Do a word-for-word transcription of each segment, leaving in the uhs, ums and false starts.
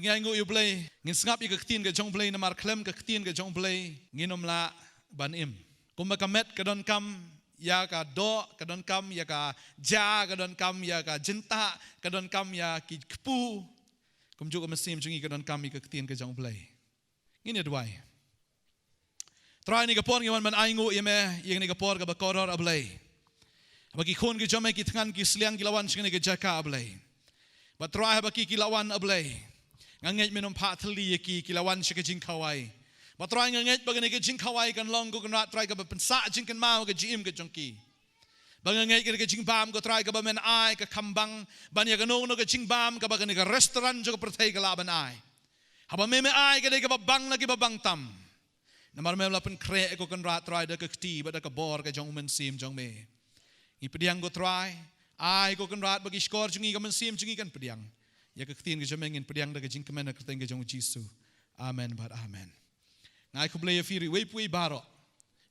Ngi ainguh ïa u Blei, ngin sngap ïa ka ktien ka jong u Blei, namar khlem ka ktien ka jong u Blei ngin ym lah ban im. Kumba ka met ka donkam ïa ka doh, ka donkam ïa ka ja, ka donkam ïa ka jingtah, ka donkam ïa ki kpu, kumjuh ka mynsiem jong ngi ka donkam ïa ka ktien ka jong u Blei. Ngin ïa duwai. Trai, ha kane ka por ngi wan ban ainguh ïa me ïa kane ka por kaba kordor, A Blei. Haba ki khun ki jong me, ki thngan ki sliang ki la wan sha kane ka jaka, A Blei. Bad Trai, haba ki ki la wan, A Blei, nga ngeit men ym phah thylli ïa ki, ki la wan sha ka jingkhawai. Bad Trai, nga ngeit ba kane ka jingkhawai kan long, ko Kynrad Trai, kaba pynsah jingkynmaw ha ka jingim ka jong ki. Ba nga ngeit kane ka jingbam, ko Trai, kaba men ai ka kham bang ban ïa kano kano ka jingbam kaba kane ka restaurant jong ka pyrthei ka lah ban ai. Haba me me ai ka dei kaba bang na kiba bang tam. Namar mem la pynkhreh, ko Kynrad Trai, da ka kti bad da ka bor ka jong u Mynsiem jong me. Ngi pdiang, ko Trai, ai, ko Kynrad, ba ki shkor jong ngi, ka mynsiem jong ngi kan pdiang ïa ka ktien ka jong me. Ngin pdiang da ka jingkmen ha ka kyrteng ka jong u Jisu. Amen bad amen. Nga ai khublei ïa phi ruh, iwei pa iwei baroh.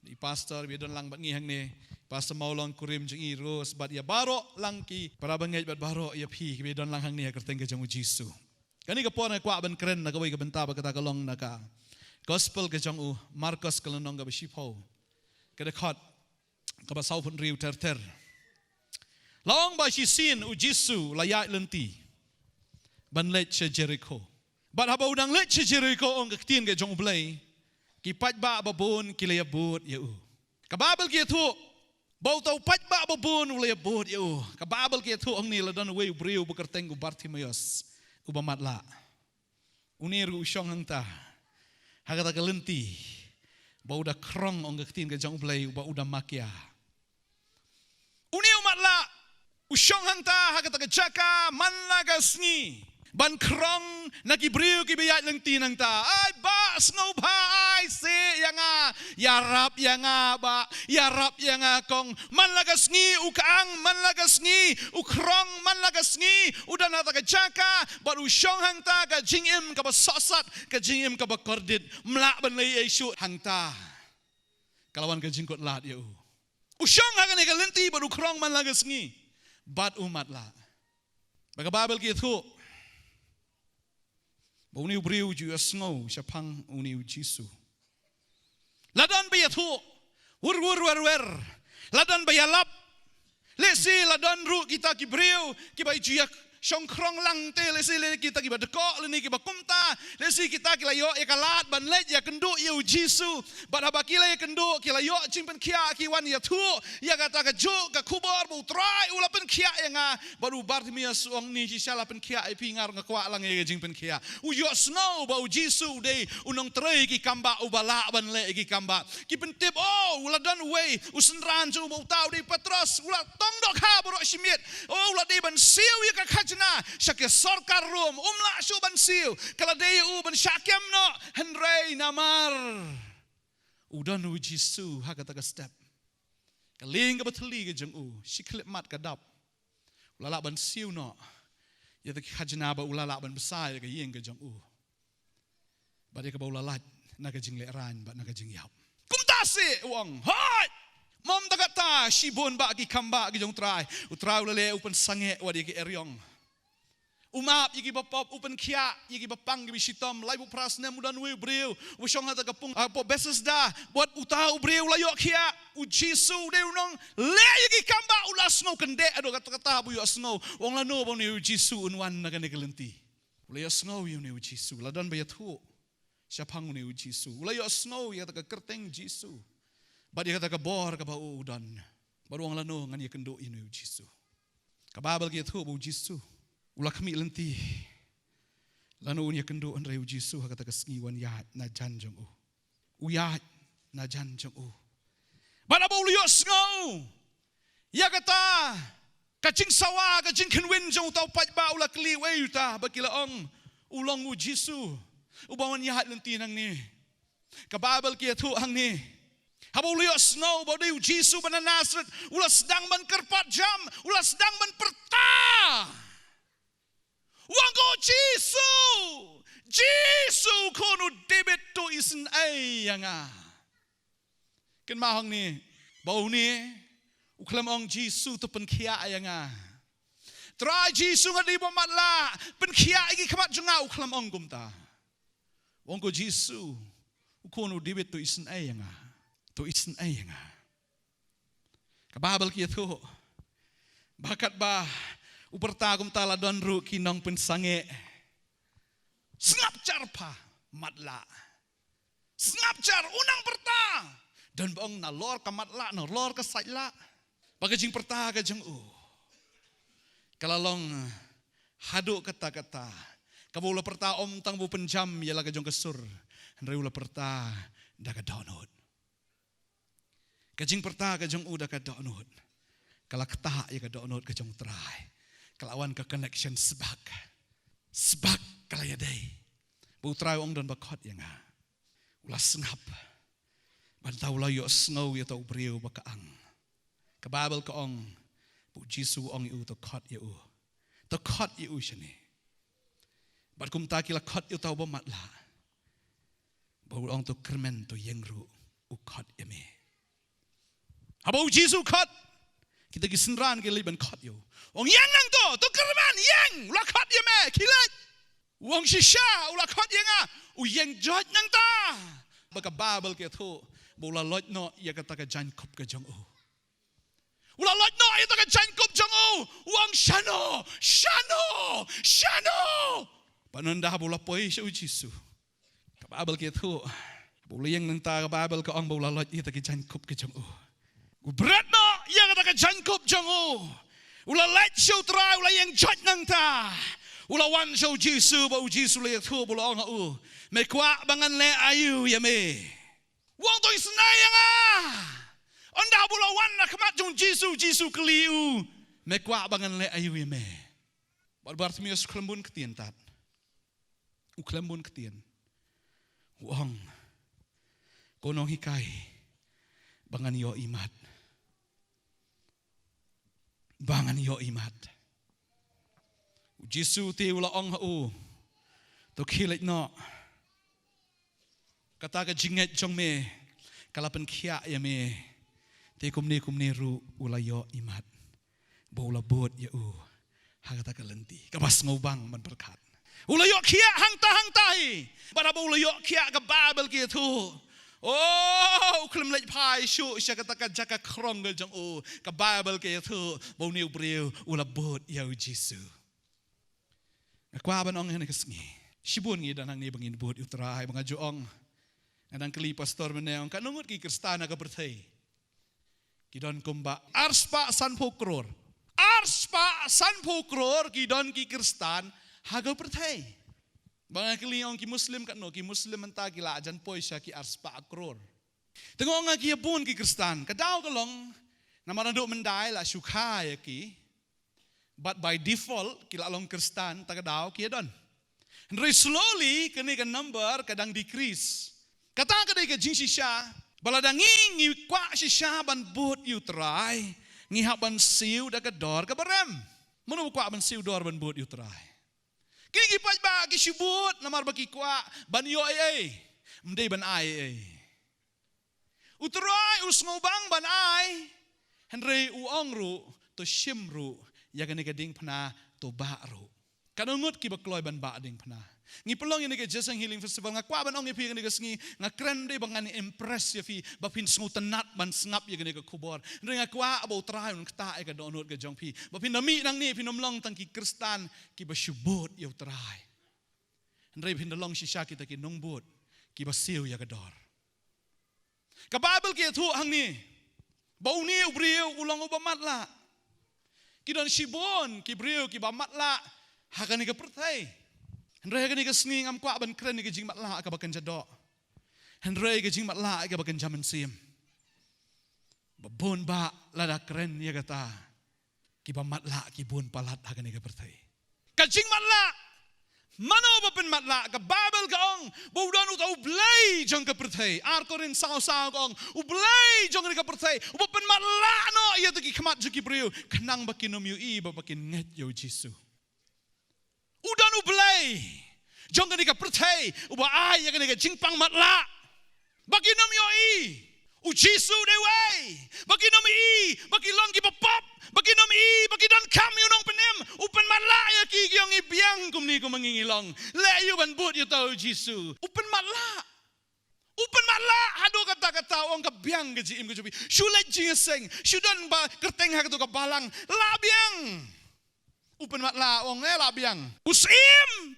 I pastor ba ïadon lang bad ngi hangne, Pastor Mawlong, kurim jong i Rose, bad ïa baroh lang ki para bangeit bad baroh ïa phi kiba ïadon lang hangne ha ka kyrteng ka jong u Jisu. Kane ka por nga kwah ban kren na kawei ka bynta ba kata ka long na ka Gospel ka jong u Markos, ka lynnong kaba shiphew, ka dkhot kaba sawphew hynriew ter ter. La ong ba shisien u Jisu la ïaid lynti ban leit sha Jerikho. Bad haba u dang leit sha Jerikho, ong ka ktien ka jong u Blei, ki paidbah babun ki la ïabud ïa u. Ka Baibl ka ïathuh ba uta u paidbah babun u la ïabud ïa u. Ka Baibl ka ïathuh hangne la don uwei u briew ba kyrteng u Bartimaeus, uba matlah. Une ruh u shong hangta ha kata ka lynti ba u da khrong, ong ka ktien ka jong u Blei, uba u da makia. Une u matlah u shong hangta ha kata ka jaka man la ka sngi ban khrong na ki briew kiba ïaid lynti nangta. Ai bah, sngewbha, ai seh ïa nga, ïarap ïa nga bah, ïarap ïa nga kong. Man la ka sngi u kyang, man la ka sngi u khrong, man la ka sngi u don ha kata ka jaka bad u shong hangta, ka jingim kaba sohsat, ka jingim kaba kordit. Ym lah ban leh ei ei shuh hangta. Ka la wan ka jingkut lad ïa u. U shong ha kane ka lynti bad u khrong man la ka sngi bad u matlah. Ba ka Baibl ka ïathuh ba une u briew u ju ïohsngew shaphang une u Jisu. La don ba ïathuh wur wur wer wer. La don ba ïalap. Lehse la don ruh kita ki briew kiba ju ïa shong khrong lang te, lehse lehse kita kiba dkoh lane kiba kumta, lehse kita ki la ïoh ïa ka lad ban leit ïakynduh ïa u Jisu. Bad haba ki la ïakynduh, ki la ïoh jingpynkhiah, ki wan ïathuh ïa kata kajuh ka khubor ba u Trai u la pynkhiah ïa nga. Bad u Bartimaeus u ong, ni shisha la pynkhiah ïa phi, nga ruh nga kwah lang ïa ka jingpynkhiah. U ïohsngew ba u Jisu u dei u nongtrei ki kambah uba lah ban leh ïa ki kambah. Ki pyntip, oh, u la don uwei u synran jong u ba uta u dei Petros, u la tong dohkha baroh shi miet. Oh, u la dei ban siew ïa ka khajna sha ka sorkar Rom, um lah shuh ban siew. Ka la dei ïa u ban shah kem noh, hynrei namar u don u Jisu ha kata ka step, ka lieng kaba thylli ka jong u shi khyllipmat ka dap. U la lah ban siew noh ïa kata ka khajna bad u la lah ban bsa ïa ka ïing ka jong u. Bad ïa kaba u la lait na ka jinglehrain bad na ka jingïap. Kumta seh u ong, hooid! Ym tang kata, shibun bah ki kambah ki jong u Trai. U Trai u la leh, u pynsangeh wat ïa ki eriong. U map ïa kiba pop, u pynkhiah ïa kiba pang kiba shitom. Laiphew phra snem u don uwei u briew uba shong ha kata ka pung, ah, hapoh Bethesda. Bad uta u briew u la ïoh khiah. U Jisu u dei u nongleh ïa ki kambah, u la sngew kyndeh haduh katta katta ba u ïohsngew. U ong lano ba une u Jisu un wan na kane ka lynti. U la ïohsngew ïa une u Jisu, la don ba ïathuh shaphang une u Jisu. U la ïohsngew ïa kata ka kyrteng Jisu bad ïa kata ka bor kaba u don. Bad u ong lano ngan ïakynduh ïa une u Jisu. Ka Baibl ka ïathuh ba u Jisu u la khmih lynti lano un ïakynduh, hynrei u Jisu ha kata ka sngi u wan ïaid na jan jong u. U ïaid na jan jong u. Bad haba u la ïohsngew ïa kata ka jingsawa, ka jingkhynwin jong uta u paidbah, u la kylli, uei uta? Bad ki la ong, u long u Jisu uba wan ïaid lynti nangne. Ka Baibl ka ïathuh hangne, haba u la ïohsngew ba u dei u Jisu ba na Nasaret, u la sdang ban kyrpad jam, u la sdang ban pyrta. U ong, ko Jisu, Jisu, khun u David, to isynei ïa nga. Kynmaw hangne ba une u khlem ong, Jisu, to pynkhiah ïa nga. "Trai Jisu, nga dei uba matlah, pynkhiah ïa ki khmat jong nga." U khlem ong kumta. U ong ko, "Jisu, u khun u David, to isynei ïa nga. To isynei ïa nga." Ka Baibl ka ïathuh ba katba u pyrta kumta la don ruh ki nongpynsangeh. Sngap jar pha, matlah. Sngap jar, u nang pyrta. Don ba ong nalor ka matlah, nalor ka saitlah. Ba ka jingpyrta ka jong u ka la long haduh katta katta. Kaba u la pyrta ym tang ba u pynjam ïa la ka jong ka sur, hynrei u la pyrta da ka dohnud. Ka jingpyrta ka jong u da ka dohnud ka la ktah ïa ka dohnud ka jong u Trai. Ka la wan ka connection sbak. Sbak ka la ïadei. Ba u Trai u ong, "Don ba khot ïa nga." U la sngap. Bad mynta u la ïohsngew ïa uta u briew ba ka ang. Ka Baibl ka ong ba u Jisu u ong ïa u, "To khot ïa u. To khot ïa u shane." Bad kumta ki la khot ïa uta uba matlah. Ba u ong, "To kyrmen, to ïeng ruh, u khot ïa me." Haba u Jisu u khot, kita ki synran ki leit ban khot ïa u. U ong, "Ïeng nangto, to kyrmen, ïeng, u la khot ïa me, khie leit." U ong, "Shisha, u la khot ïa nga, u ïeng joit nangta." Ba ka Baibl ka ïathuh ba u la loit noh ïa kata ka jaiñkup ka jong u. U la loit noh ïa kata ka jaiñkup jong u. U ong, "Shano, shano, shano." Bad nangta haba u la poi sha u Jisu, ka Baibl ka ïathuh ba u la ïeng nangta, ka Baibl ka ong ba u la loit ïa kata ka jaiñkup ka jong u. U bret noh ïa kata ka jaiñkup jong u. U la leit sha u Trai, u la ïeng joit nangta. U la wan sha u Jisu, ba u Jisu u la ïathuh, ba u la ong ha u, "Me kwah ba ngan leh aïu ïa me?" U ong, "To isynei ïa nga." Ynda ba u la wan na khmat jong u Jisu, u Jisu u kylli u, "Me kwah ba ngan leh aïu ïa me?" Bad u Bartimeus u khlem bun ktien tad. U khlem bun ktien. U ong, "Ko Nonghikai, ba ngan ïohi mat. Ba ngan ïohi mat." U Jisu te u la ong ha u, "To khie leit noh. Kata ka jingngeit jong me ka la pynkhiah ïa me." Te kumne kumne ruh u la ïohi mat. Ba u la bud ïa u ha kata ka lynti kaba sngewbang ban pyrkhat. U la ïoh khiah hangta hangta hi. Bad haba u la ïoh khiah, ka Baibl ka ïathuh, oh, u khlem leit phai shuh sha kata ka jaka khrong ka jong u. Ka Baibl ka ïathuh ba une u briew u la bud ïa u Jisu. Nga kwah ban ong ha kane ka sngi, shibun ngi don hangne ba ngin bud ïa u Trai, ba nga ju ong, nga dang kylli pastor mynne, ong, "Katno ngut ki Khristan ha ka pyrthei?" Ki don kumba arspah sanphew klur. Arspah sanphew klur ki don ki Khristan ha ka pyrthei. Ba nga kylli, ong, "Ki Muslim katno?" Ki Muslim mynta ki la jan poi sha ki arspah klur. Te nga ong, "Nga, ki ïa bun ki Khristan." Ka daw ka long namar naduh myndai la shu kha ïa ki. But by default ki la long Khristan, ta ka daw ki ïa don. Hynrei slowly kane ka number ka dang decrease. Kata ka dei ka jingshisha ba lada ngi, ngi kwah shisha ban bud ïa u Trai, ngi hap ban siew da ka dor kaba rem. Mano ba kwah ban siew dor ban bud ïa u Trai? Ki, ki paidbah ki shu bud namar ba ki kwah ban ïoh ei ei, ym dei ban ai ei ei. U Trai u sngewbang ban ai, hynrei u ong ruh, "To shim ruh ïa kane ka diengphna, to bah ruh." Katno ngut kiba kloi ban bah diengphna? Ngi pynlong ïa kane ka Jesseng Healing Festival, nga kwah ban ong ïa phi kane ka sngi, nga kren ym dei ba ngan impress ïa phi ba phin sngewtynnat ban sngap ïa kane ka khubor. Hynrei nga kwah ba u Trai un ktah ïa ka dohnud ka jong phi, ba phin da mih nangne, phin ym long tang ki Khristan kiba shu bud ïa u Trai, hynrei phin da long shisha kita ki nongbud kiba siew ïa ka dor. Ka Baibl ka ïathuh hangne ba une u briew u long uba matlah. Ki don shibun ki briew kiba matlah ha kane ka pyrthei. Hynrei ha kane ka sngi ngam kwah ban kren ïa ka jingmatlah kaba kynja doh, hynrei ka jingmatlah kaba kynja mynsiem. Ba bun bah lada kren ïa kata, kiba matlah ki bun palat ha kane ka pyrthei. Ka jingmatlah, mano ba pynmatlah? Ka Baibl ka ong ba u don uta u blei jong ka pyrthei. Ar Korinth saw saw ka ong, u blei jong kane ka pyrthei uba pynmatlah noh ïa kita ki khmat jong ki briew, khnang ba kin ym ïohi ba, ba kin ngeit ïa u Jisu. U don u blei jong kane ka pyrthei uba ai ïa kane ka jingpang matlah, ba kin ym ïohi u Jisu dei uwei, ba kin ym ïohi ba ki long kiba pop, Ba kin ym i, ba ki donkam ïa u nongpynim. U pynmatlah ïa ki, ki ong ngi biang kumne kumba ngi ngi long. Leh ïa u ban bud ïa uta u Jisu. U pynmatlah. U pynmatlah haduh katta katta, u ong ka biang ka jingim ka jong phi. Shu leit jingïaseng. Shu don ba kyrteng ha kato ka balang. Lah biang. U pynmatlah, u ong eh lah biang. U Syiem.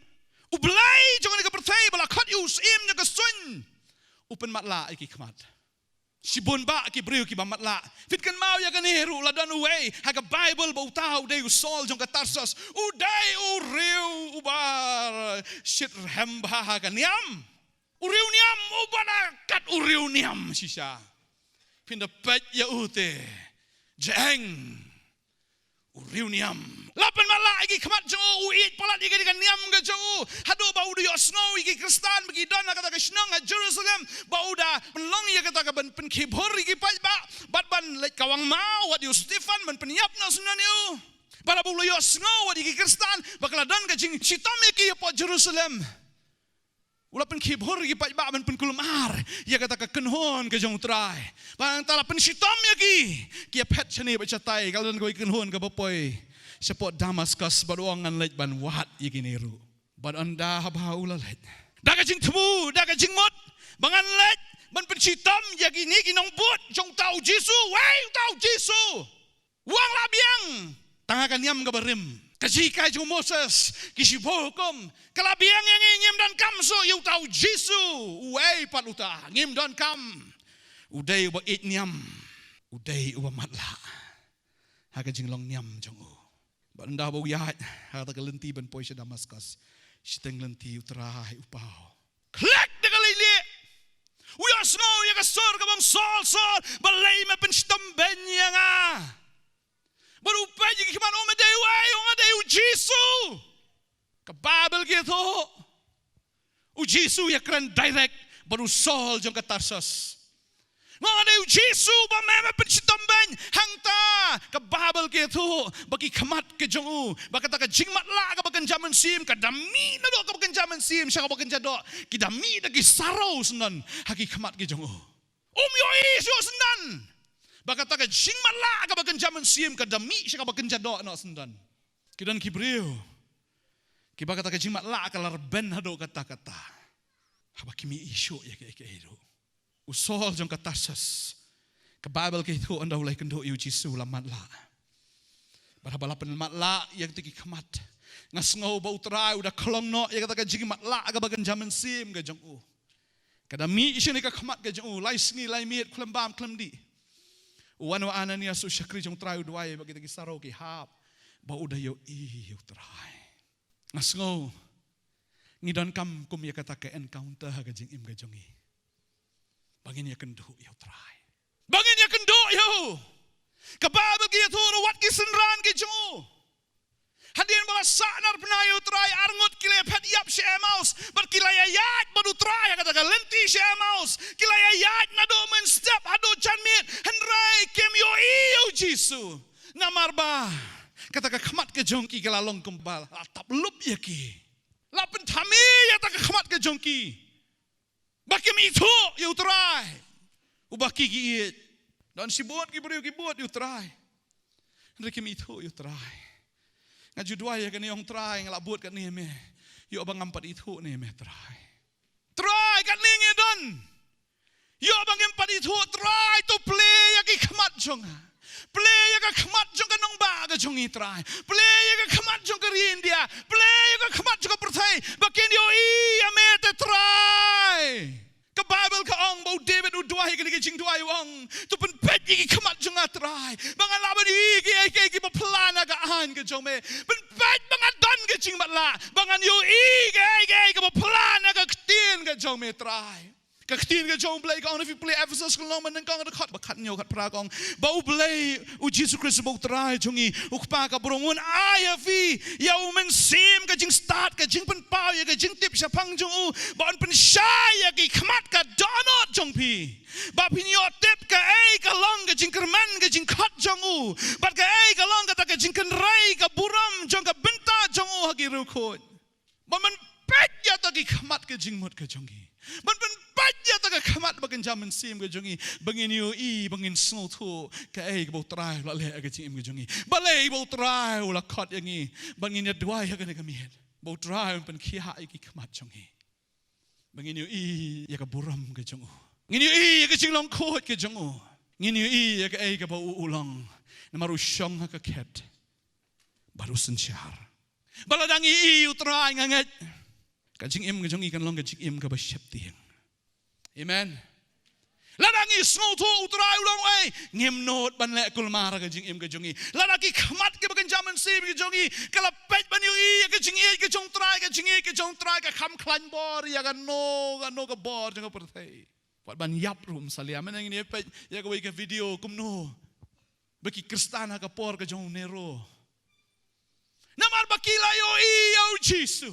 U Blei jong kane ka pyrthei ba la khot ïa u Syiem jong ka suiñ. U pynmatlah ïa ki khmat. Shibun bah ki briew kiba matlah. Phi kynmaw ïa kane ruh, la don uwei ha ka Baibl ba uta u dei u Saul jong ka Tarsus. U dei u riew uba shit rhem bha ha ka niam. U riew niam, uba na kat u riew niam shisha. Phin da peit ïa u te. Jeng. U riew niam. La pynmatlah ïa ki khmat jong u, u ïeit palat ïa ka niam ka jong u. Haduh ba u da ïohsngew ïa ki Khristan ba ki don ha kata ka shnong ha Jerusalem. Ba u da pynlong ïa kata ka ban pynkhih bhur ïa ki paidbah. Bad ban leit kawang maw wat ïa u Stephen ban pynïap noh sngewbha ïa u. Bad haba u la ïohsngew wat ïa ki Khristan ba ka la don ka jingshitom ïa ki hapoh Jerusalem. U la pynkhih bhur ïa ki paidbah ban pynkulmar ïa kata ka kynhun ka jong u Trai. Bad hangta la pynshitom ïa ki, ki ïa phet shane bad shatai, ka la don kawei ka kynhun kaba poi shapoh Damaskus, bad u ong ngan leit ban wad ïa kine ruh. Bad ynda haba u la leit da ka jingthmu, da ka jingmut ba ngan leit ban pynshitom ïa kine ki nongbud jong uta u Jisu, wei uta u Jisu. Wan lah biang. Tang ha ka niam kaba rim. Ka jinghikai jong u Moses, ki shibun hukum, ka la biang ïa ngi, ngim donkam shuh ïa uta u Jisu. Uei pat uta, ngim donkam. U dei uba ïeit niam. U dei uba matlah ha ka jinglong niam jong u. Bad ynda ba u ïaid ha kata ka lynti ban poi sha Damaskus, shiteng lynti u Trai u paw. Khlek da ka leilieh. U ïohsngew ïa ka sur kaba ong, Saul, Saul, balei me pynshitom bein ïa nga? Bad u peit ïa ki khmat, u ong, me dei uei? U ong, nga dei u Jisu. Ka Baibl ka ïathuh, u Jisu u ïakren direct bad u Saul jong ka Tarsus. Nga ong nga dei u Jisu ba me, me pynshitom bein. Hangta ka Baibl ka ïathuh ba ki khmat ka jong u, ba kata ka jingmatlah kaba kynja mynsiem ka da mih naduh kaba kynja mynsiem sha kaba kynja doh. Ki da mih da ki sarong syndon ha ki khmat ka jong u. Um ïohi shuh syndon ba kata ka jingmatlah kaba kynja mynsiem ka da mih sha kaba kynja doh noh syndon. Ki don ki briew kiba kata ka jingmatlah ka la rben haduh katta katta. Haba kim ïohi shuh ïa kaei kaei ruh. U Saul jong ka Tarsus, ka Baibl ka ïathuh ynda u la ïakynduh ïa u Jisu u la matlah. Bad haba la pynmatlah ïa kita ki khmat, nga sngew ba u Trai u da khlong noh ïa kata ka jingmatlah kaba kynja mynsiem ka jong u. Ka da mih shane ka khmat ka jong u, lai sngi lai miet, khlem bam khlem dih. U wan, u Ananias u shakri jong u Trai, u duwai ba kita ki sarong ki hap ba u da ïohi ïa u Trai. Nga sngew ngi donkam kum ïa kata ka encounter ha ka jingim ka jong ngi, ba ngin ïakynduh ïa u Trai. Ba ngin ïakynduh ïa u. Ka Baibl ka ïathuh ruh, wat ki synran ki jong u, hadien ba la sahnarphna ïa u Trai, arngut ki la ïaphet ïap sha Emmaus, bad ki la ïaid bad u Trai ha kata ka lynti sha Emmaus. Ki la ïaid naduh mynstep haduh janmiet, hynrei kim ïohi ïa u Jisu. Namar ba kata ka khmat ka jong ki ka la long kumba la tap lup ïa ki. La pynthame ïa kata ka khmat ka jong ki, ba kim ithuh ïa u Trai uba ki ki ïeit. Don shibun ki briew ki bud ïa u Trai, hynrei kim ithuh ïa u Trai. Nga ju duwai ïa kane, ong, Trai, nga la bud katne ïa me, ïoh ba ngam pat ithuh ne ïa me, Trai. Trai, katne ngi don, ïoh ba ngim pat ithuh, Trai, to plie ïa ki khmat jong nga. Plie ïa ka khmat jong ka nongbah ka jong ngi, Trai. Plie ïa ka khmat jong ka ri India. Plie ïa ka khmat jong ka pyrthei ba kin ïohi ïa me te, Trai. Ka Baibl ka ong ba u David u duwai kane ka jingduwai, u ong, to pynpeit ïa ki khmat jong nga, Trai, ba ngan lah ban ïohi kiei kiei kiba phylla na ka aiñ ka jong me. Pynpeit ba nga don ka jingmatlah, ba ngan ïohi kiei kiei kiba phylla na ka ktien ka jong me, Trai. Ka ktien ka jong u Blei ka ong, phi plie Ephesus ka lynnong ba nyngkong, ka dkhot ba khathynñiew khatphra, ka ong ba u Blei, u Jisu Khrist uba u Trai jong ngi, u Kpa ka burom, un ai ïa phi ïa u Mynsiem ka jingstad, ka jingpynpaw ïa ka jingtip shaphang jong u, ba un pynshai ïa ki khmat ka dohnud jong phi, ba phin ïoh tip kaei ka long ka jingkyrmen ka jingkhot jong u, bad kaei ka long kata ka jingkynrei ka burom jong ka bynta jong u ha ki riewkhuid. Ban pynpeit ïa kita ki khmat ka jingmut ka jong ngi. Ban pynpeit Peit ïa kata ka khmat ba kynja mynsiem ka jong ngi, ba ngin ïohi, ba ngin sngewthuh kaei kaba U Trai u la leh ha ka jingim ka jong ngi. Balei ba U Trai u la khot ïa ngi, ba ngin ïa duwai ha kane ka miet. Ba U Trai un pynkhiah ïa ki khmat jong ngi. Ba ngin ïohi ïa ka burom ka jong u. Ngin ïohi ïa ka jinglong khuid ka jong u. Ngin ïohi ïa kaei kaba u, u long. Namar u shong ha ka khet bad u synshar. Ba lada ngi ïohi U Trai, nga ngeit ka jingim ka jong ngi kan long ka jingim kaba sheptieng. Amen. Lada ngi sngewthuh U Trai u long uei, ngim nud ban leh kulmar ha ka jingim ka jong ngi. Lada ki khmat kiba kynja mynsiem ka jong ngi ka la peit ban ïohi ïa ka jingïeit ka jong U Trai, ka jingïeit ka jong U Trai ka kham khlaiñ bor ïa kano kano ka bor jong ka pyrthei. Wat ban ïap ruh ym salia. Mynne ngin ïa peit ïa kawei ka video kumno ba ki Khristan ha ka por ka jong u Nero, namar ba ki la ïohi ïa U Jisu,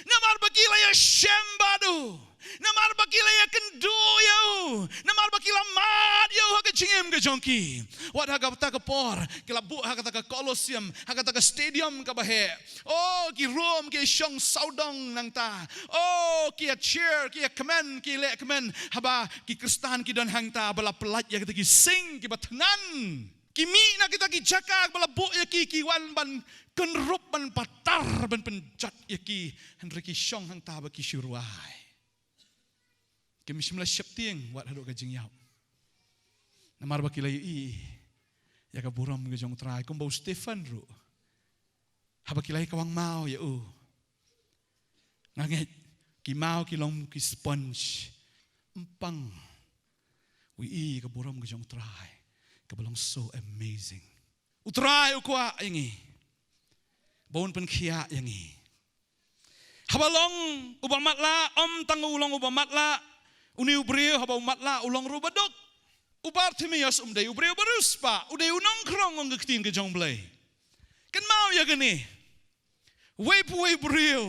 namar ba ki la ïashem bad u, namar ba ki la ïakynduh ïa u, namar ba ki la mad ïa u ha ka jingim ka jong ki, wat ha kata ka por ki la buh ha kata ka Colosseum, ha kata ka stadium kaba heh. Oh, ki Rom ki shong sawdong nangta. Oh, ki ïa cheer, ki ïa kmen, ki leh kmen. Haba ki Khristan ki don hangta ba la pyllait ïa kita ki sing kiba thngan. Ki mih na kita ki jaka ba la buh ïa ki, ki wan ban kynrup, ban patar, ban pynjot ïa ki. Hynrei ki shong hangta ba ki shu rwai. Kim shym la sheptieng wat haduh ka jingïap. Namar ba ki la ïohi ïa ka burom ka jong U Trai, kumba u Stephen ruh. Haba ki la ïa kawang maw ïa u, nga ngeit ki maw ki long ki sponge. Ym pang. U ïohi ïa ka burom ka jong U Trai kaba long so amazing. U Trai u kwah ïa ngi ba un pynkhiah ïa ngi. Haba long uba matlah, ym tang u long uba matlah une u briew, haba u matlah u long ruh uba duk. U Bartimeus um dei u briew ba riewspah, u dei u nongkhrong, ong ka ktien ka jong U Blei. Kynmaw ïa kane. Uwei pa uwei u briew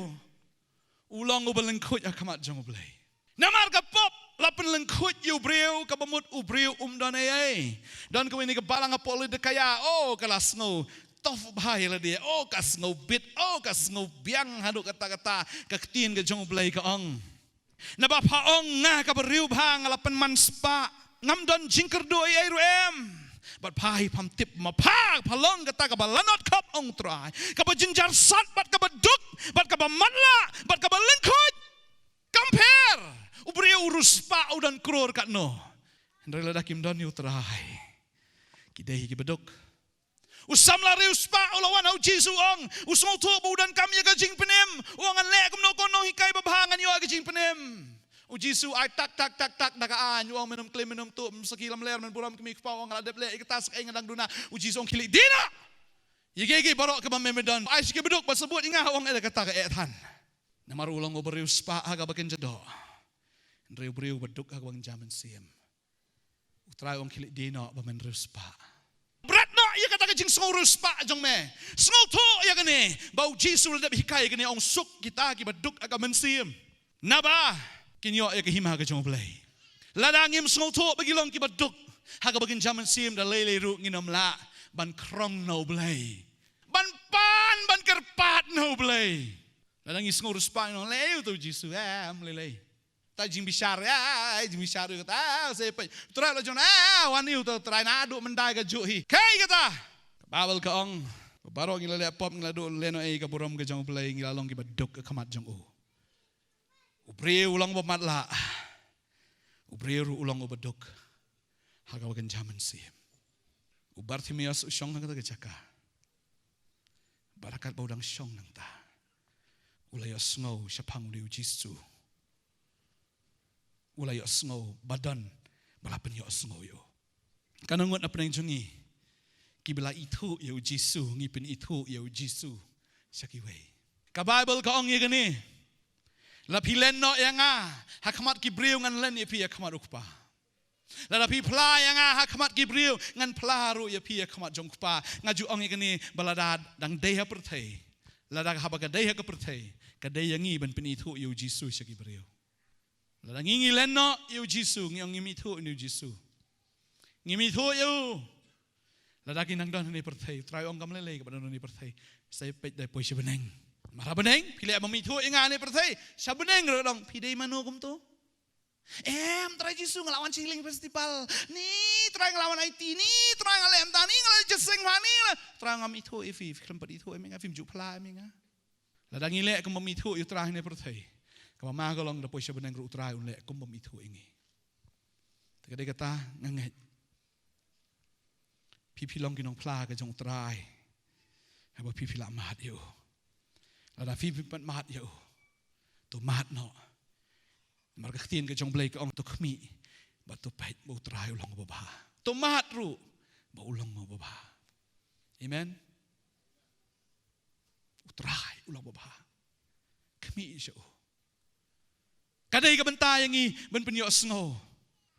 u long uba lyngkhuid ha khmat jong U Blei. Namar ka pop la pynlyngkhuid ïa u briew, kaba mut u briew um don ei ei. Don kawei na ki balang ha Laodikaïa, oh, ka la sngew tough bha ïa lade, oh, ka sngew bit, oh, ka sngew biang haduh katta katta. Ka ktien ka jong U Blei ka ong, naba pha ong, nga kaba riewbha nga la pynman spah, ngam don jingkyrduh ei ei ruh em. Bad pha hi pham tip ma pha, pha long kata kaba lanot khop, ong U Trai, kaba jynjar sat bad kaba duk bad kaba matlah bad kaba lyngkhuid. Compare, u briew u riewspah u don klur katno. Hynrei lada kim don ïa U Trai, ki dei hi kiba duk. U samla riewspah u la wan ha U Jisu, ong, u sngewthuh ba u donkam ïa ka jingpynim. U ong, ngan leh kumno, ko nonghikai babha, ngan ïoh ïa ka jingpynim. U Jisu ai tak tak tak tak da ka aiñ. U ong, men ym klim, men ym tuh, men sakhi lamler, men burom kmie kpa. U ong, nga la dep leh ïa kata, sa kaei nga dang duna? U Jisu ong, khie leit die noh ïa kiei kiei baroh kiba me me don, ai sha ki baduk ba sbut ïa nga. U ong, eh, da kata ka eh than. Namar u long uba riewspah ha kaba kynja doh, hynrei u briew uba duk ha kaba kynja mynsiem. U Trai u ong, khie leit die noh ba men riewspah. Bret noh ïa kata ka jingsngew riewspah jong me. Sngewthuh ïa kane, ba U Jisu u la dep hikai ïa kane, ong, suk kita kiba duk ha ka mynsiem, naba kin ïoh ïa ka hima ka jong U Blei. Lada ngim sngewthuh ba ngi long kiba duk ha kaba kynja mynsiem, da lei lei ruh ngin ym lah ban khrong na U Blei, ban pan, ban kyrpad na U Blei. Lada ngi sngew riewspah, ngi ong, lei uta U Jisu, eh, ym lei lei. Ta jingbishar, eh, jingbishar uta, ah, sa peit. U Trai la jong, eh, wan uta U Trai naduh mynta ka juh hi. Kaei kata? Ka Baibl ka ong, baroh ngi la leh pop, ngi la duh lehnohei ïa ka burom ka jong U Blei, ngi la long kiba duk ha khmat jong u. U briew u long uba matlah. U briew ruh u long uba duk ha kaba kynja mynsiem. U Bartimeus u shong ha kata ka jaka. Bad ha katba u dang shong nangta, u la ïohsngew shaphang une U Jisu. U la ïohsngew ba don ba la pynïohsngew ïa u. Katno ngut na pdeng jong ngi kiba la ithuh ïa U Jisu, ngi pynithuh ïa U Jisu sha kiwei? Ka Baibl ka ong ïa kane, lada phi len noh ïa nga ha khmat ki briew, ngan len ïa phi ha khmat U Kpa. Lada phi phla ïa nga ha khmat ki briew, ngan phla ruh ïa phi ha khmat jong U Kpa. Nga ju ong ïa kane, ba lada dang dei ha pyrthei, lada haba ka dei ha ka pyrthei, ka dei ïa ngi ban pynithuh ïa U Jisu sha ki briew. Lada ngi ngi len noh ïa U Jisu, ngi ong ngim ithuh ïa U Jisu, ngim ithuh ïa u, lada ki nang don hangne pyrthei, U Trai u ong kam lei lei kaba don hangne pyrthei. Sa peit, da poi sha bneng. Namar ha bneng phi leh ba ym ithuh ïa nga hangne pyrthei, sha bneng ruh dang, phi dei mano kumto? Em, Trai Jisu, nga la wan sha Healing Festival. Ni, Trai, nga la wan aiti. Ni, Trai, nga la em ta. Ni, nga la jingïaseng bha. Ni, nga la, Trai, ngam ithuh ïa phi. Phi khlem pat ithuh ïa me nga, phim ju phla ïa me nga. Lada ngi leh kum bym ithuh ïa u Trai hangne pyrthei, kaba ma ka long da poi sha bneng ruh u Trai un leh kum bym ithuh ïa ngi. Te ka dei kata nga ngeit, phi phi long ki nongphla ka jong u Trai. Haba phi phi lah mad ïa u. Lada phi phi pat mad ïa u, to mad noh. Namar ka ktien ka jong Blei ka ong, to khmih bad to peit ba u Trai u long uba bha. To mad ruh ba u long uba bha. Amen. U Trai u long uba bha. Khmih sha u. Ka dei ka bynta ïa ngi ban pynïohsngew.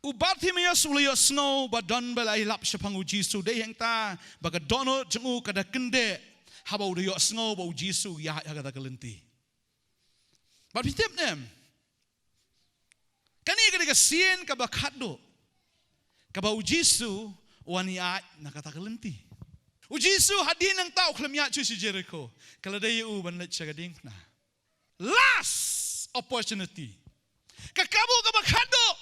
U Bartimaeus u la ïohsngew ba don ba la ïalap shaphang u Jisu, dei hangta ba ka dohnud jong u ka da kyndeh haba u da ïohsngew ba u Jisu u ïaid ha kata ka lynti. Bad phi tip ne em, kane ka dei ka sien kaba khatduh kaba u Jisu u wan ïaid na kata ka lynti. U Jisu hadien nangta u khlem ïaid shuh sha Jeriko. Ka la dei ïa u ban leit sha ka diengphna. Last opportunity. Ka kabu kaba khatduh.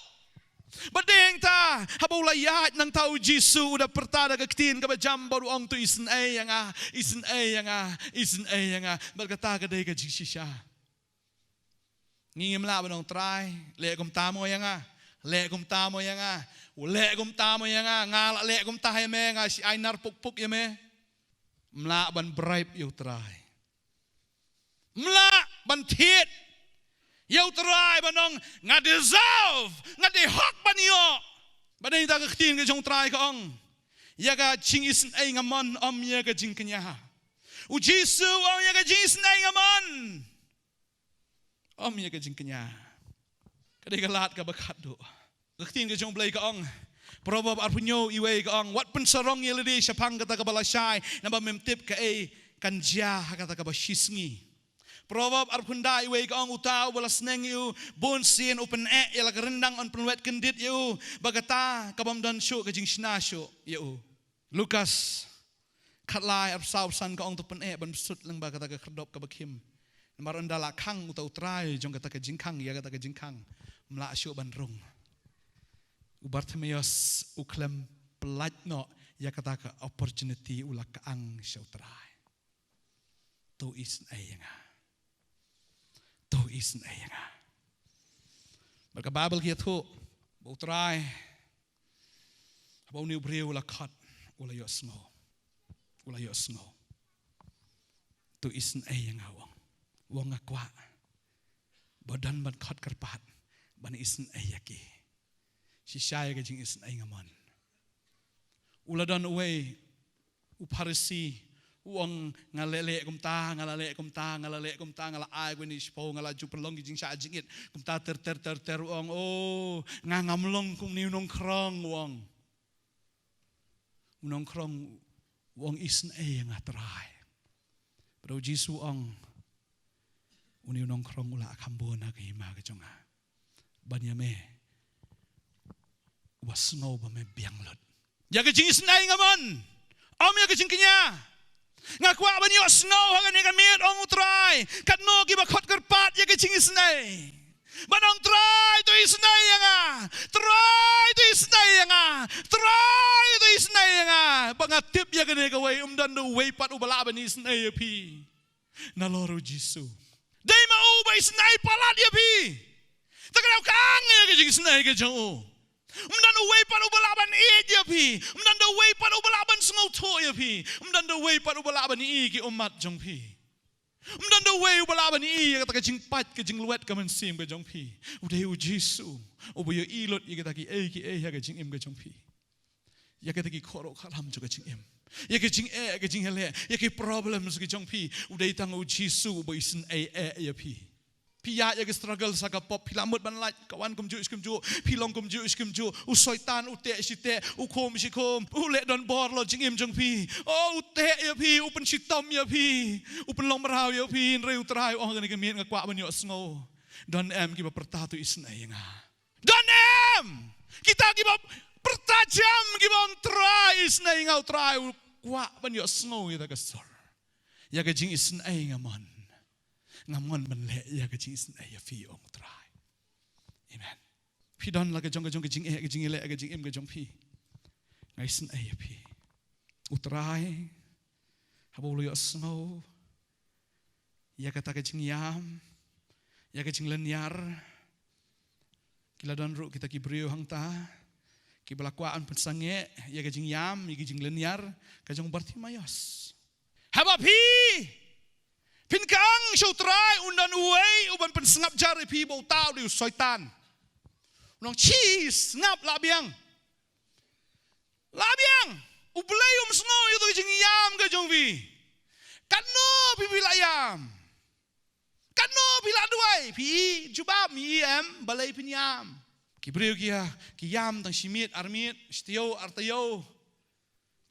Bad dei hangta haba u la ïaid nangta u Jisu u da pyrta da ka ktien kaba jam bad u ong, to isynei ïa nga, isynei ïa nga, isynei ïa nga. Bad kata ka dei ka jingshisha. Ngi ngim lah ban ong, Trai, leh kumta mo ïa nga. Leh kumta mo ïa nga. Leh kumta mo ïa nga. Nga lah leh kumta ïa me, nga shi ai nar puk puk ïa me. Ym lah ban bribe ïa u Trai. Ym lah ban thied ïa u Trai ban ong, nga deserve, nga dei hok ban ïoh. Bad dei ta ka ktien ka jong u Trai ka ong, ïa ka jingisynei nga mon, ym ïa ka jingkñia. U Jisu u ong, ïa ka jingisynei nga mon, ym ïa ka jingkñia. Ka dei ka lad kaba khatduh. Ka ktien ka jong u Blei ka ong, Proverb arphew hynñiew wei ka ong, wat pynsarong ïa lade shaphang kata kaba lashai, naba mem tip kaei kan jia ha kata kaba shisngi. Proverb arphew khyndai wei ka ong, uta uba la sneng ïa u bunsien u pyneh ïa la ka ryndang, yn pynwet kyndit ïa u ba kata ka bym don shuh ka jingshna shuh ïa u. Lukas khatlai arphew saw arphew san ka ong, to pyneh ban pynsuh lyngba kata ka khyrdop kaba khim. Namar ynda la khang uta u trai jong kata ka jingkhang ïa kata ka jingkhang, ym lah shuh ban rung. U Bartimaeus u khlem pyllait noh ïa kata ka opportunity, u la kyang sha u Trai. To isynei ïa nga. To isynei ïa nga. Bad ka Baibl ka ïathuh ba u Trai, haba une u briew u la khot, u la ïohsngew. U la ïohsngew. To isynei ïa nga, u ong. U ong, nga kwah ba don ban khot kyrpad ban isynei ïa ki. Shisha ïa ka jingisynei nga mon. U la don uwei u Pharisi, u ong, nga leh leh kumta, nga la leh kumta, nga la leh kumta, nga la ai kine shiphew, nga la ju pynlong ki jingshah jingit kumta ter ter ter ter, u ong, oh, nga ngam long kum une u nongkhrong, u ong. U nongkhrong u ong, isynei ïa nga Trai. Bad u Jisu u ong, une u nongkhrong u la kham bun ha ka hima ka jong nga ban ïa me uba sngew ba me biang lut. Ïa ka jingisynei nga mon, ym ïa ka jingkñia. Nga kwah ban ïohsngew ha kane ka miet, ong u Trai, katno kiba khot kyrpad ïa ka jingisynei. Ban ong, Trai, to isynei ïa nga. Trai, to isynei ïa nga. Trai, to isynei ïa nga. Ba nga tip ïa kane kawei, ym don da uwei pat uba lah ban isynei ïa phi nalor u Jisu. Dei ma u ba isynei palat ïa phi. Te ka daw kyang ïa ka jingisynei ka jong u. Ym don uwei pat uba lah ban ïeit ïa phi. Ym don da uwei pat uba lah ban sngewthuh ïa phi. Ym don da uwei pat uba lah ban ïohi ki ummat jong phi. Ym don da uwei uba lah ban ïohi ïa kata ka jingpait ka jinglwet ka mynsiem ka jong phi. U dei u Jisu uba ïohi lut ïa kita kiei kiei ha ka jingim ka jong phi. Ïa kita ki khuhrok kharam jong ka jingim, ïa ka jingeh ka jingïaleh, ïa ki problems ka jong phi. U dei tang u Jisu uba isynei eh ïa phi. Phi ïaid ïa ki struggles ha ka pop, phi la mut ban lait, ka wan kumjuh shi kumjuh, phi long kumjuh shi kumjuh. U Soitan u teh shi teh, u khum shi khum, u leh donbor halor jingim jong phi. Oh, u teh ïa phi, u pynshitom ïa phi, u pynlong mraw ïa phi. Hynrei u Trai u ong ha kane ka miet, nga kwah ban ïohsngew. Don em kiba pyrta, to isynei ïa nga? Don em kita kiba pyrta jam, kiba ong, Trai, isynei ïa nga? U Trai u kwah ban ïohsngew ïa kata ka sur. Ïa ka jingisynei nga mon. Nga mon ban leh ïa ka jingisynei ïa phi, ong u Trai. Amen. Phi don la ka jong ka jong ka jingeh, ka jingeh, ka jingim ka jong phi. Nga isynei ïa phi. U Trai, haba u la ïohsngew ïa kata ka jingïam, ïa ka jinglynñiar, ki la don ruh kita ki briew hangta kiba la kwah ban pynsangeh ïa ka jingïam, ïa ka jinglynñiar ka jong u Bartimaios. Haba phi phin kyang sha u Trai, un don uwei uban pynsngap jar ïa phi, ba uta u dei u Soitan. Un ong, "Shi, sngap, lah biang. Lah biang. U Blei um sngew ïa uto ki jingïam ka jong phi. Katno phi, phi lah ïam? Katno phi lah duwai? Phi i jubab, phi i em, balei phin ïam?" Ki briew ki ïa, ki ïam tang shi miet, ar miet, shi taïew, ar taïew.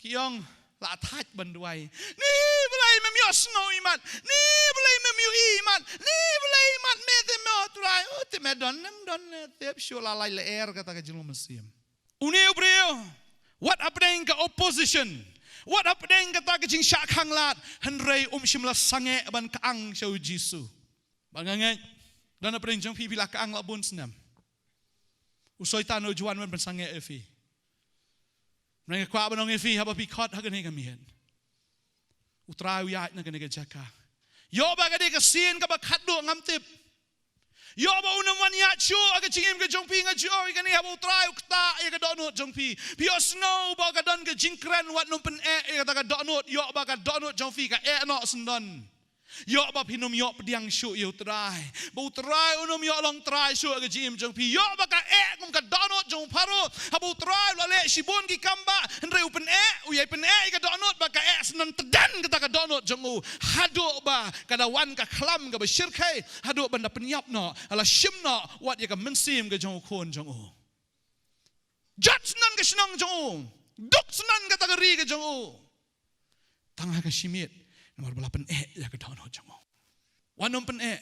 Ki ong, "Lah thait ban duwai. Ni balei mem ïohsngew imat? Ni balei mem ïohi imat? Ni balei imat me te me, Trai? Oh, te me don, nem don, ne tep shuh la lai lyer kata ka jinglong mynsiem." Une u briew, wat hapdeng ka opposition, wat hapdeng kata ka jingshah khanglad, hynrei um shym la sangeh ban kyang sha u Jisu. Ba nga ngeit, don hapdeng jong phi, phi la kyang la bun snem. U Soitan u ju wan ban pynsangeh ïa phi. Nga kwah ban ong ïa phi, haba phi khot ha kane ka miet, u Trai u ïaid na kane ka jaka. Ïoh ba ka dei ka sien kaba khatduh ngam tip. Ïoh ba un ym wan ïaid shuh ha ka jingim ka jong phi, nga ju ong ïa kane, haba u Trai u ktah ïa ka dohnud jong phi, phi ïohsngew ba ka don ka jingkren, wat nym pyneh ïa kata ka dohnud. Ïoh ba ka dohnud jong phi ka eh noh syndon. Ïoh ba phin ym ïoh pdiang shuh ïa u Trai, ba u Trai un ym ïoh long Trai shuh ha ka jingim jong phi. Ïoh ba ka eh kum ka dohnud jong u Pharaoh, haba u Trai u la leh shibun ki kam bah, hynrei u pyneh, u ïai pyneh ïa ka dohnud, ba ka eh syndon tdang kata ka dohnud jong u, haduh ba ka da wan ka khlam kaba shyrkhei, haduh ban da pynïap noh, la shim noh wat ïa ka mynsiem ka jong u khun jong u. Jot syndon ka shnong jong u, duk syndon kata ka ri ka jong u. Tang ha ka shi miet, namar ba la pyneh ïa ka dohnud jong u. Wat nym pyneh,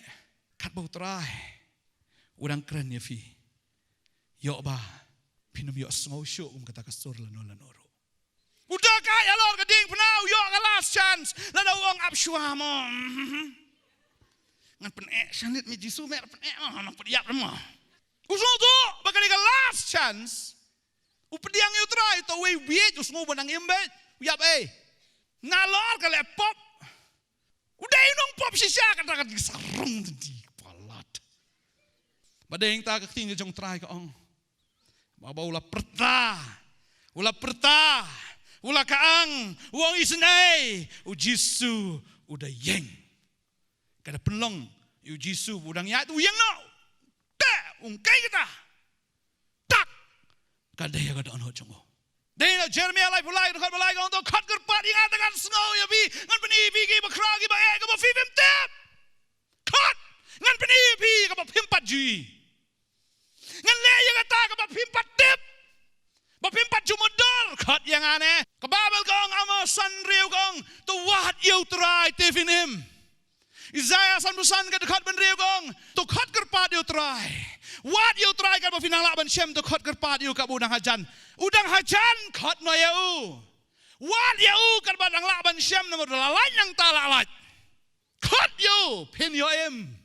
katba u Trai u dang kren ïa phi, ïoh ba phin ym ïohsngew shuh kum kata ka sur lano lano ruh. U da kai halor ka diengphna, u ïoh ka last chance, lada u ong, "Ap shuwa mo. Ngan pyneh shanit me Jisu, me pyneh mo, ngan pynïap mo." U sngewthuh ba kane ka last chance. U pdiang ïa u Trai, to wei u bieit, u sngew ba nang im beit, u ïap ei. Nalor ka leh pop. U dei u nongpop shisha, kata ka dei sarong tadi, palat. Ba dei ta ka ktien ka jong u Trai ka ong, ba, ba u la pyrta, u la pyrta, u la kyang, u ong, "Isynei, u Jisu u da ïeng." Ka da pynlong ïa u Jisu, u dang ïaid, u ïeng noh. Te, ong kai kata. Tak. Ka dei ïa ka dohnud jong u. Dei na Jeremiah laiphew lai, dkhot ba lai ka ong, "To khot kyrpad ïa nga, te ngan sngew ïa phi, ngan pyni ïa phi kiba khraw kiba eh, kaba phi phim tip. Khot, ngan pyni ïa phi kaba phim pat ju ïohi. Ngan leh ïa kata kaba phim pat tip, ba phim pat ju mudui. Khot ïa nga ne." Ka Baibl ka ong, Amos san hynriew ka ong, "To wad ïa u Trai te phin im." Isaiah sanphew san ka dkhot ba hynriew ka ong, "To khot kyrpad ïa u Trai. Wad ïa u Trai katba phi nang lah ban shem, to khot kyrpad ïa u katba u dang hajan. U dang hajan, khot noh ïa u. Wad ïa u katba dang lah ban shem, namar la lait nangta la lait. Khot ïa u, phin ïoh im."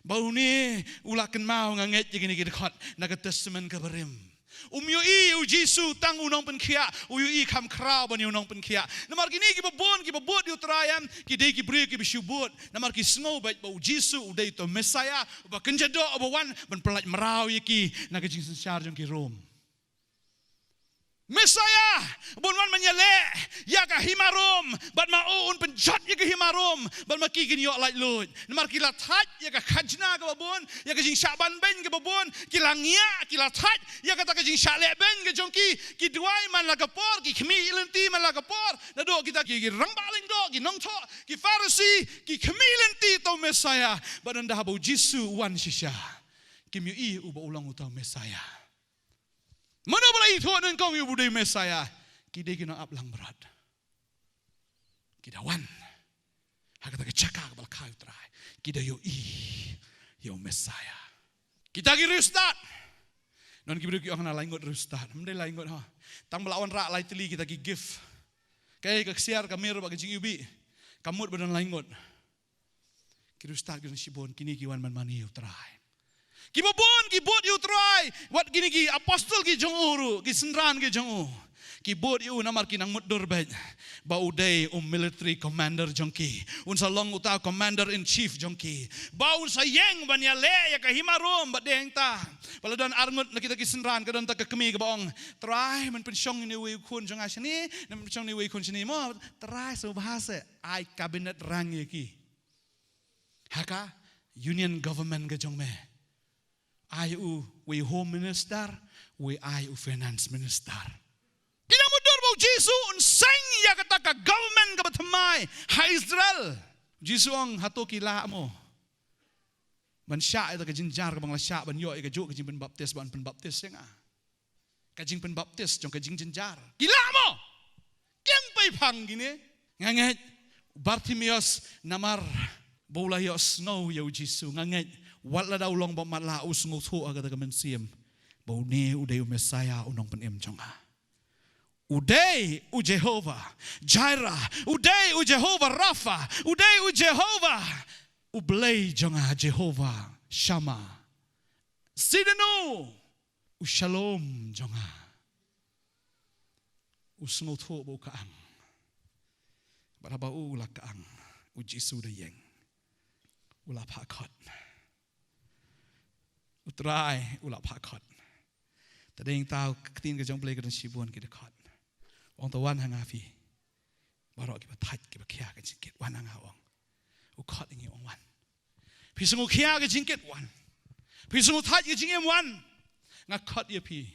Ba une u la kynmaw, nga ngeit, ïa kine ki dkhot na ka Testament kaba rim. Um ïohi u Jisu tang u nongpynkhiah, u ïohi kham khraw ban ïa u nongpynkhiah. Namar kine kiba bun, kiba bud ïa u Trai, em, ki dei ki briew kiba shu bud. Namar ki sngew beit ba u Jisu u dei uta u Messiah, uba kynja doh, uba wan ban pyllait mraw ïa ki na ka jingsynshar jong ki Rom. Messiah, bun wan ban ïaleh ïa ka hima Rom, bad ma u un pynjot ïa ka hima Rom, bad ma ki kin ïoh laitluid. Namar ki la thait ïa ka khajna kaba bun, ïa ka jingshah ban beiñ kaba bun, ki la ngiah, ki la thait ïa kata ka jingshah leh beiñ ka jong ki, ki duwai man la ka por, ki khmih lynti man la ka por, naduh kita ki, ki rangbah lyngdoh, ki nongthoh, ki Pharisi, ki khmih lynti uta u Messiah, bad ynda haba u Jisu u wan shisha, kim ïohi u ba u long uta u Messiah. Mano ba la ithuh nyngkong ïa u ba u dei u Messiah? Ki dei ki nongap langbrot. Ki da wan ha kata ka jaka kaba la kha ïa u Trai. Ki da ïohi ïa u Messiah. Kita ki riewstad. Don ki briew ki ong na lai ngut riewstad. Ym dei lai ngut ha. Tang ba la wanrah lai tylli kita ki gift. Kaei, ka ksiar, ka mir bad ka jingiwbih, ka mut ba don lai ngut. Ki riewstad ki don shibun, kine ki wan ban mane ïa u Trai. Kiba bun ki bud ïa u Trai, wat kine ki apostol ki jong u ruh, ki synran ki jong u. Ki bud ïa u namar ki nang mutdur beit ba u dei u military commander jong ki. Un sa long uta commander in chief jong ki. Ba un sa ïeng ban ïaleh ïa ka hima Rom bad dei hangta. Ba la don arngut na kita ki synran, ka don ta ka kmie kaba ong, "Trai, men pynshong ïa uwei u khun jong nga shane, men pynshong ïa uwei u khun shane mo, Trai, sngewbha seh, ai cabinet rank ïa ki." Ha ka union government ka jong me, ai uwei u home minister, uwei ai u finance minister. Ki nang mutdur ba u Jisu un seng ïa kata ka government kaba thymmai ha Israel. U Jisu ong, "Hato ki lah mo ban shah ïa ka jingjynjar kaba nga la shah ban ïoh ïa kajuh ka jingpynbaptis, ban pynbaptis ïa nga? Ka jingpynbaptis jong ka jingjynjar, ki lah mo?" Kim pei phang kine. Nga ngeit Bartimeus namar ba u la ïohsngew ïa u Jisu, nga ngeit wat lada u long ba matlah, u sngewthuh ha kata ka mynsiem ba une u dei u Messiah, u nongpynim jong nga. U dei u Jehovah Jireh, u dei u Jehovah Rapha, u dei u Jehovah, u Blei jong nga, Jehovah Shammah Tsidkenu, u Shalom jong nga. U sngewthuh ba u kyang. Bad haba u la kyang, u Jisu u da ïeng, u la phah khot. U Trai u la phah khot. Te dei hangta ka ktien ka jong U Blei ka don shibun ki da khot. Ong, "To wan ha nga phi baroh kiba thait kiba khia ka jingkit, wan ha nga," u ong. U khot ïa ngi, ong, "Wan. Phi sngew khia ka jingkit, wan. Phi sngew thait ka jingim, wan. Nga khot ïa phi."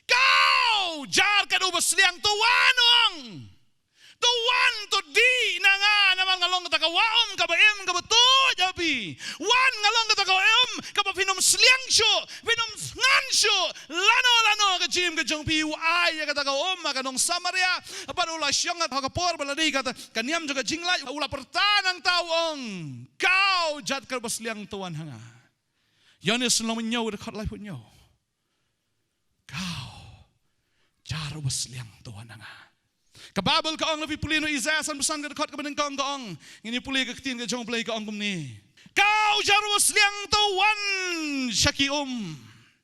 Kaw jar kat uba sliang, to wan, u ong. To wan, to dih na nga, namar nga long kata ka wah um kaba im kaba tuid ha phi. Wan, nga long kata ka wah um kaba phin ym sliang shuh, phin ym sngan shuh lano lano ha ka jingim ka jong phi. U ai ïa kata ka um ha ka nong Samaria. Bad u la shong ha ka por ba la dei kata ka niam jong ka jinglait, u la pyrta nangta, u ong, "Kaw jar kat uba sliang, to wan ha nga." Ïoannis lynnong hynñiew, dkhot laiphew hynñiew. Kaw jar uba sliang, to wan ha nga. Ka Baibl ka ong, lada phi pule na u Isaïah sanphew san, ka dkhot kaba nyngkong, ka ong, ngin ïa pule ka ktien ka jong U Blei, ka ong kumne: "Kaw jar uba sliang, to wan sha ki um.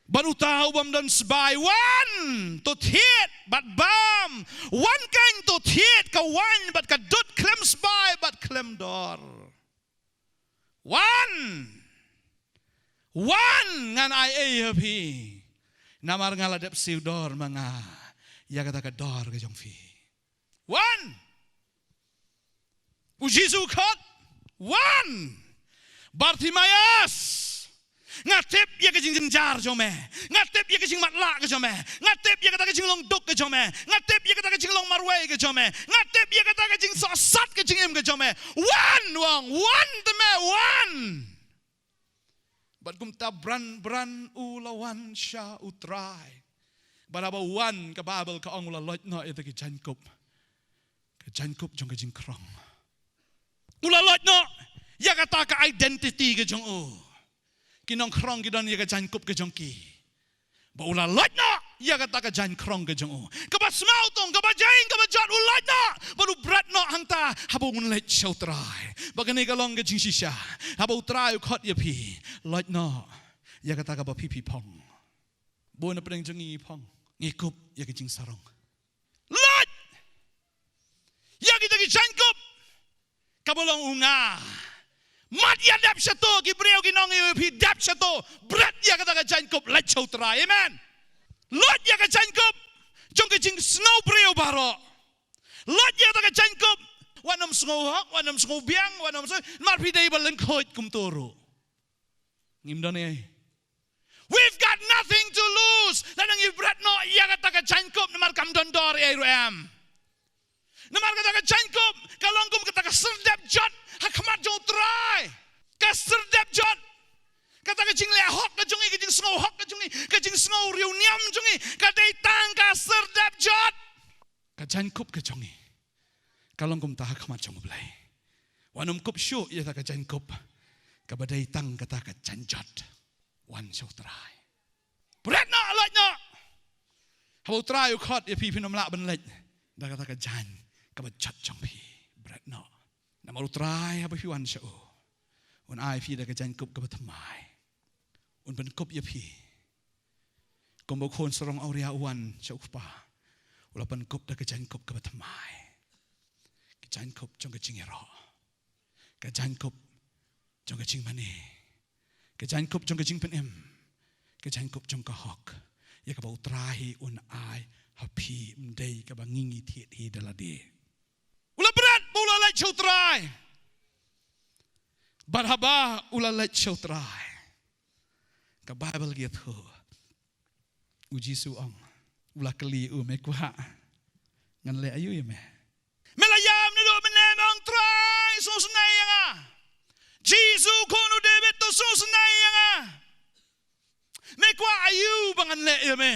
Bad uta u bym don sbai, wan, to thied bad bam. Wan keiñ, to thied ka waiñ bad ka dud khlem sbai bad khlem dor. Wan, wan, ngan ai ei ha phi, namar nga la dep siew dor ma nga ïa kata ka dor ka jong phi. Wan." U Jisu u khot, "Wan, Bartimaeus. Nga tip ïa ka jingjynjar jong me. Nga tip ïa ka jingmatlah ka jong me. Nga tip ïa kata ka jinglong duk ka jong me. Nga tip ïa kata ka jinglong marwei ka jong me. Nga tip ïa kata ka jingsohsat ka jingim ka jong me. Wan, wan, wan te me, wan." Bad kumta bran bran u la wan sha U Trai. Bad haba u wan, ka Baibl ka ong, u la loit noh ïa kata ka jaiñkup, ka jaiñkup jong ka jingkhrong. U la loit noh ïa kata ka identity ka jong u. Ki nongkhrong ki don ïa ka jaiñkup ka jong ki. Bad u la loit noh ïa kata ka jaiñkhrong ka jong u. Kaba smaw tong, kaba jaiñ, kaba jot, u loit noh. Bad u bret noh hangta haba un leit sha U Trai. Bad kane ka long ka jingshisha. Haba U Trai u khot ïa phi, loit noh ïa kata kaba phi phi phong. Bun na pdeng jong ngi phong, ngi kup ïa ka jingsarong. Loit ïa kita ki jaiñkup kaba long u nga. Mat ïa dep shato, ki briew ki nong ïa phi dep shato. Bret ïa kata ka jaiñkup, leit sha U Trai. Amen. Loit ïa ka jaiñkup jong ka jingsngew briew baroh. Loit ïa kata ka jaiñkup. Wat nym sngew hok, wat nym sngew biang, wat nym sngew, namar phi dei ba lyngkhuid kumto ruh. Ngim don ei. We've got nothing to lose. Lada ngi bret noh ïa kata ka jaiñkup namar kam don dor ei ruh em. Namar kata ka jaiñkup ka long kum kata ka syrdep jot ha khmat jong U Trai. Ka syrdep jot. Kata ka jingleh hok ka jong ngi, ka jingsngew hok ka jong ngi, ka jingsngew riewniam jong ngi, ka dei tang ka syrdep jot. Ka jaiñkup ka jong ngi ka long kumta ha khmat jong U Blei. Wat nym kup shuh ïa kata ka jaiñkup kaba dei tang kata ka jaiñ jot. Wan sha U Trai. Bret noh, loit noh. Haba U Trai u khot ïa phi, phin ym lah ban leit da kata ka jaiñ kaba jot jong phi. Bret noh. Namar U Trai haba phi wan sha u, un ai phi da ka jaiñkup kaba thymmai. Un pynkup ïa phi. Kumba u khun sarong awria u wan sha u kpa, u la pynkup da ka jaiñkup kaba thymmai. Ka jaiñkup jong ka jingïaroh. Ka jaiñkup jong ka jingmane. Ka jaiñkup jong ka jingpynim. Ka jaiñkup jong ka hok. Ïa kaba U Trai un ai ha phi, ym dei kaba ngi ngi thied hi da lade. U la bret ba u la leit sha U Trai. Bad haba u la leit sha U Trai, ka Baibl ka ïathuh, U Jisu u ong, u la kylli u, me kwah ngan leh aïu ïa me? Me la ïam naduh mynne, me ong, Trai, sngewsynei ïa nga. Jisu, khun u David, to sngewsynei ïa nga. Me kwah aïu ba ngan leh ïa me?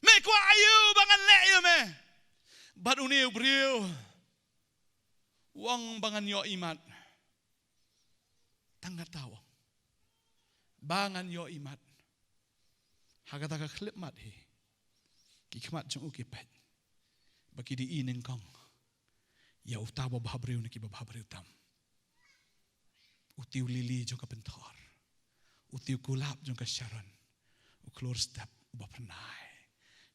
Me kwah aïu ba ngan leh ïa me? Bad une u briew u ong ba ngan ïoh imat. Tang kata u ong. Ba ngan ïoh imat. Ha kata ka khyllipmat hi, ki khmat jong u ki peit. Ba ki dei i nyngkong ïa uta u babhabriew na ki babhabriew tam. Uta u lili jong ka pynthor. Uta u kulap jong ka Sharon. U khlur step uba phyrnai.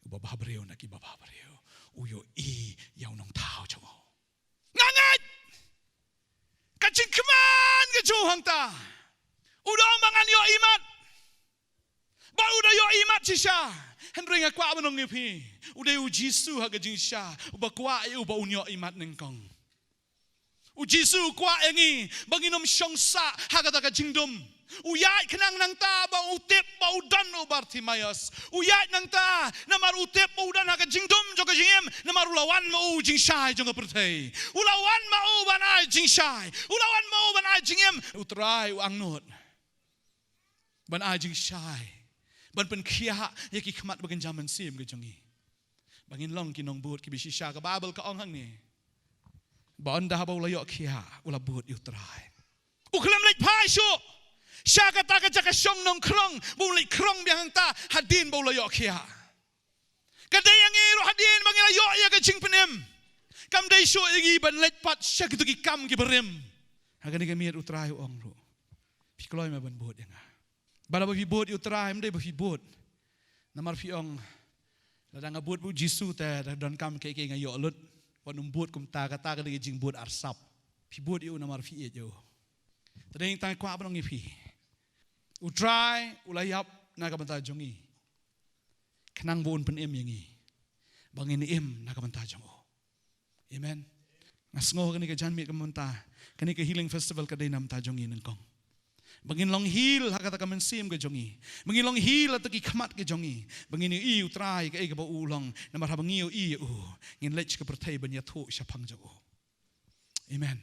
U babhabriew na ki babhabriew. U ïohi ïa u nongthaw jong u. Nga ngeit ka jingkmen ka jong u hangta. U da ong ba ngan ïoh imat. Ba u da ïoh imat shisha. Hynrei nga kwah ban ong ïa phi, u dei U Jisu ha ka jingshisha uba kwah ïa u ba un ïoh imat nyngkong. U Jisu u kwah ïa ngi ba ngin ym shong sah ha kata ka jingdum. U ïaid khnang nangta ba u tip ba u don u Bartimaeus. U ïaid nangta namar u tip ba u don ha ka jingdum jong ka jingim, namar u la wan ma u jingshai jong ka pyrthei. U la wan ma u ban ai jingshai. U la wan ma u ban ai jingim. U Trai u angnud ban ai jingshai, ban pynkhiah ïa ki khmat ba kynja mynsiem ka jong ngi. Ba ngin long ki nongbud kiba shisha. Ka Baibl ka ong hangne ba ynda haba u la ïoh khiah, u la bud ïa U Trai. U khlem leit phai shuh sha kata ka jaka shong nongkhrong, ba u leit khrong biang hangta hadien ba u la ïoh khiah. Ka dei ïa ngi ruh hadien ba ngi la ïoh ïa ka jingpynim, kam dei shuh ïa ngi ban leit pat sha kito ki kam kiba rim. Ha kane ka miet U Trai u ong ruh, phi kloi me ban bud ïa nga? Bad haba phi bud ïa U Trai, ym dei ba phi bud namar phi ong, lada nga bud bad U Jisu te da donkam kaei kaei nga ïoh lut. Wat nym bud kumta, kata ka dei ka jingbud arsap. Phi bud ïa u namar phi ïeit ïa u. Te dei tang kwah ban ong ïa phi, U Trai u la ïap na ka bynta jong ngi, khnang ba un pynim ïa ngi ba ngin im na ka bynta jong u. Amen. Nga sngew kane ka janmiet ka mynta, kane ka healing festival ka dei na bynta jong ngi nyngkong. Ba ngin long heal ha kata ka mynsiem ka jong ngi. Ba ngin long heal ha kata ki khmat ka jong ngi. Ba ngin ïohi U Trai kaei kaba u long. Namar haba ngi ïohi ïa u, ngin leit sha ka pyrthei ban ïathuh shaphang jong u. Amen.